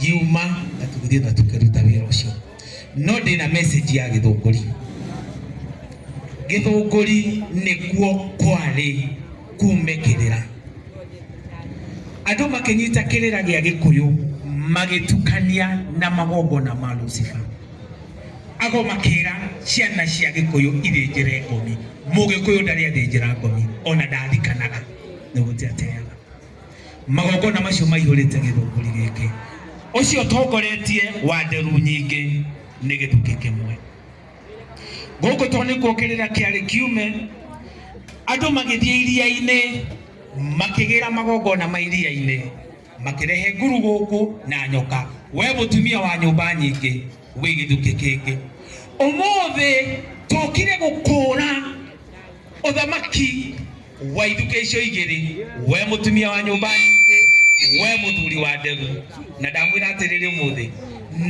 Ngiuma na tũgĩthiĩ na tũkĩruta wĩra ũcio. No ndĩna message ya Gĩthũngũri. Gĩthũngũri nĩkuo kwarĩ kume kĩrĩra. Andũ makĩnyita kĩrĩra gĩa Gĩkũyũ magĩtukania na magongona ma Lucifer. Ago makĩra ciana cia Gĩkũyũ ithĩnjĩre ngomi. Mũgĩkũyũ ndarĩ athĩnjĩra ngomi ona ndathikanaga nĩ gũte ateaga. Magongona macio maihũrĩte Gĩthũngũri gĩkĩ. Ũcio ũtongoretie wa nderu nyingĩ nĩ gĩthukĩ kĩmwe. Gũkũ tondũ nĩkuo kĩrĩra kĩarĩ kiume, andũ magĩthiĩ iria-inĩ makĩgĩra magongona ma iria-inĩ, makĩrehe nguru gũkũ na nyoka. We mũtumia wa nyũmba nyingĩ wĩ gĩthukĩ kĩngĩ. Ũmũthĩ tũkire gũkũra ũthamaki wa ithukĩ icio igĩrĩ, we mũtumia wa nyũmba nyingĩ, we mũthuri wa nderu. Na ndamwĩra atĩrĩrĩ, ũmũthĩ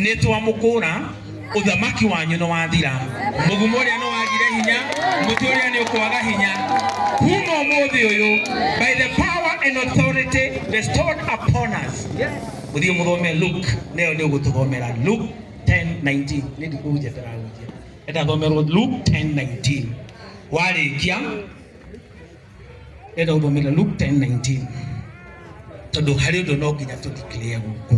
nĩ twamũkũra, ũthamaki wanyu nĩ wathira, mũgumo ũrĩa nĩ wagire hinya, mũtĩ ũrĩa nĩ ũkwaga hinya. Kuma ũmũthĩ ũyũ, by the power and authority bestowed upon us, mũthiĩ mũthome Luke, nayo nĩ ũgũtũthomera Luke 10:19. Nĩ ndikũhunjia ndĩrahunjia, enda thomerwo Luke 10:19. Warĩkia enda ũthomere Luke 10:19, tondũ harĩ ũndũ no nginya tũ declare gũkũ.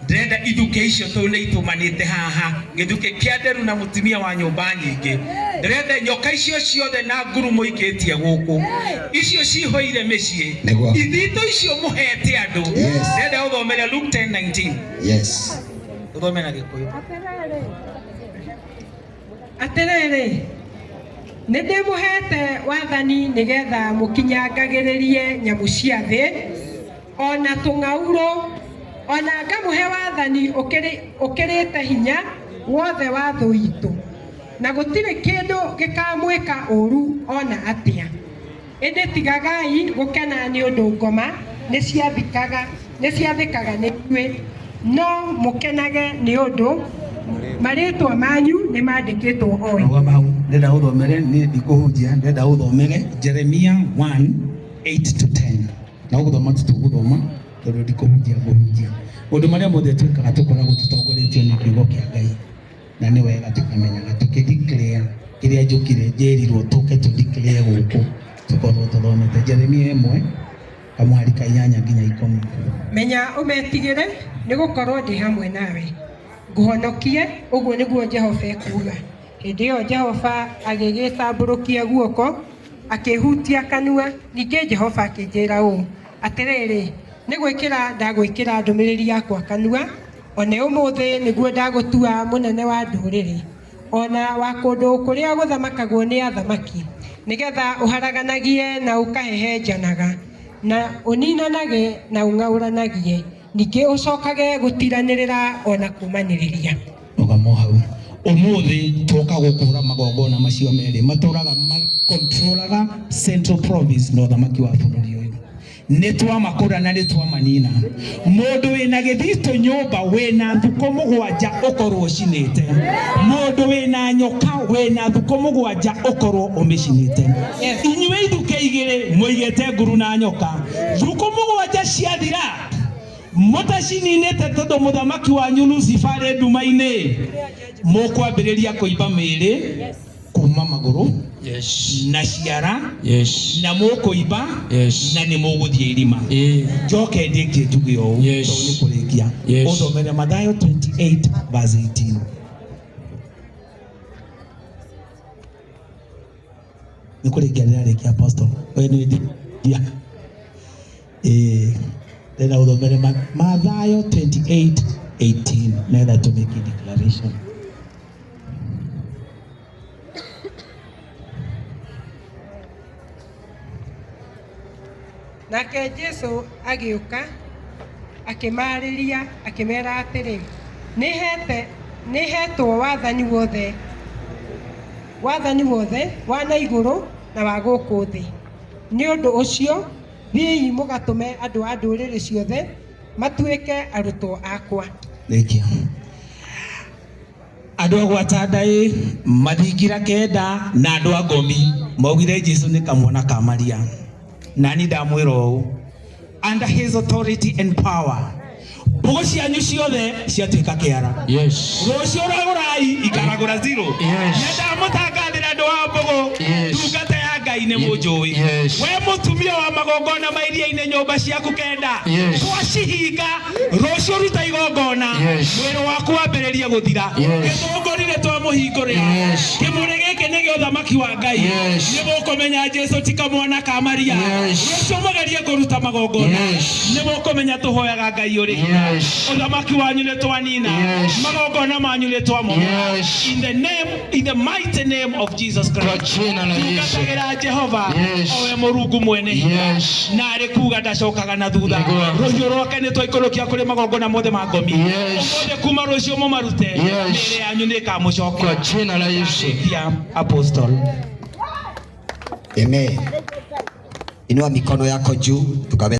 Ndĩrenda ithukĩ icio tondũ nĩ itũmanĩte haha, gĩthukĩ kĩa nderu na mũtumia wa nyũmba nyingĩ. Ndĩrenda nyoka icio ciothe na nguru mũikĩtie gũkũ, icio cihũire mĩciĩ, Nĩguo. ithitũ icio mũhete andũ. Yes. Ndĩrenda ũthomere Luke 10:19. Yes. Ũthome na Gĩkũyũ. Atĩrĩrĩ, nĩ ndĩmũheete wathani nĩgetha mũkinyangagĩrĩrie nyamũ cia thĩ ona tũng'aurũ, ona ngamũhe wathani ũkĩrĩte hinya wothe wa thũ itũ, na gũtirĩ kĩndũ gĩkamwĩka ũũru ona atĩa. Ĩndĩ tigagai gũkena nĩ ũndũ ngoma nĩ ciathĩkaga nĩ inyuĩ, no mũkenage nĩ ũndũ marĩtwa manyu nĩ mandĩkĩtwo o igũrũ. Rũgama hau, ndĩrenda ũthomere, niĩ ndikũhunjia, ndĩrenda ũthomere Jeremia 1:8 to 10. Na ũgũthoma tũtũgũthoma tondũ ndikũhunjia ngũhunjia. Maũndũ marĩa mothe twĩkaga tũkoragwo tũtongoretio nĩ kiugo kĩa Ngai, na nĩ wega tũkamenyaga tũkĩ declare kĩrĩa njũkire njĩrirwo tũke tũ declare gũkũ tũkorwo tũthomete Jeremia 1 kamũhari ka 8 nginya 10. Menya ũmetigĩre, nĩ gũkorwo ndĩ hamwe nawe, ngũhonokie, ũguo nĩguo Jehova ekuuga. Hĩndĩ ĩyo Jehova agĩgĩtambũrũkia guoko akĩhutia kanua. Ningĩ Jehova akĩnjĩra ũũ, atĩrĩrĩ, nĩ gwĩkĩra ndagwĩkĩra ndũmĩrĩri yakwa kanua, one ũmũthĩ nĩguo ndagũtua mũnene wa ndũrĩrĩ, ona wa kũndũ kũrĩa gũthamakagwo nĩ athamaki, nĩgetha ũharaganagie na ũkahehenjanaga, na ũninanage na ũng'aũranagie, ningĩ ũcokage gũtiranĩrĩra ona kũmanĩrĩria. Rũgamo hau. Ũmũthĩ twoka gũkũra magongona macio merĩ matũraga makontrolaga Central Province na ũthamaki wa bũrũri ũyũ. Nĩ twamakũra na nĩ twamanina. Mũndũ wĩna gĩthitũ nyũmba wĩna thukũ 7 ũkorwo ũcinĩte. Mũndũ wĩna nyoka wĩna thukũ 7 ũkorwo ũmĩcinĩte. Inyuĩ ithukĩ igĩrĩ mũigĩte nguru na nyoka. Thukũ 7 ciathira mũtacininĩte tondũ mũthamaki wanyu Lucifer arĩ nduma-inĩ, mũkwambĩrĩria kũimba mĩĩrĩ kuma magũrũ na ciara na mũkũimba na nĩ mũgũthiĩ irima. Njoke ndĩkie njuge ũũ tondũ nĩ kũrĩkia. Ũthomere Mathayo 28 verse 18. Nĩ kũrĩkia ndĩrarĩkia Apostle. We nĩ wĩthiia. Ndĩrenda ũthomere Mathayo 28:18 nĩgetha tũ make declaration. Nake Jesu agĩũka akĩmaarĩria akĩmeera atĩrĩ, nĩhetwo wathani wothe, wathani wothe wa na igũrũ na wa gũkũ thĩ. Nĩ ũndũ ũcio thiĩi mũgatũme andũ a ndũrĩrĩ ciothe matuĩke arutwo akwa. Thank you. Andũ a gwata ndaĩ mathingira 9 na andũ a ngomi maugire Jesu nĩ kamwana ka Maria. Na ni ndamwĩra ũũ, under his authority and power, Mbũgũ cianyu ciothe ciatuĩka kĩara. Yes. Rũciũ ragũrai ikaragũra zero. Yes. Nyendaga mũtangathĩra andũ wa mbũgũ. Yes. Ndungata ya Ngai nĩ mũnjũĩ. Yes. We mũtumia wa magongona ma iria-inĩ nyũmba ciaku kenda. Yes. Twacihinga rũciũ ruta igongona. Yes. Mwĩrĩ waku wambĩrĩrie gũthira. Yes. Gĩthũngũri nĩ twamũhingũrĩra. Yes. Kĩmũrĩ gĩkĩ nĩ gĩa ũthamaki wa Ngai. Yes. Nĩ mũkũmenya Jesu ti kamwana ka Maria. Yes. Rũciũ mũgerie kũruta magongona. Yes. Nĩ mũkũmenya tũhoyaga Ngai ũrĩ hinya. Yes. Ũthamaki wanyu nĩ twanina. Yes. Magongona manyu nĩ twamomora. Yes. In the name, in the mighty name of Jesus Kwa Christ. jina la Yesu. Tungatagĩra Jehova Yes. owe Mũrungu mwene hinya. Yes. Na arĩ kuga ndacokaga na thutha. Nĩguo. Rũhiũ rwake nĩ twaikũrũkia kũrĩ magongona mothe ma ngomi. Yes. Ũmũthĩ kuma rũciũ mũmarute. Yes. Mĩĩrĩ yanyu nĩ ĩkamũcokera. Kwa jina la Yesu. Ndarĩkia, Apostle. Amen. Inua mikono yako juu tukaweza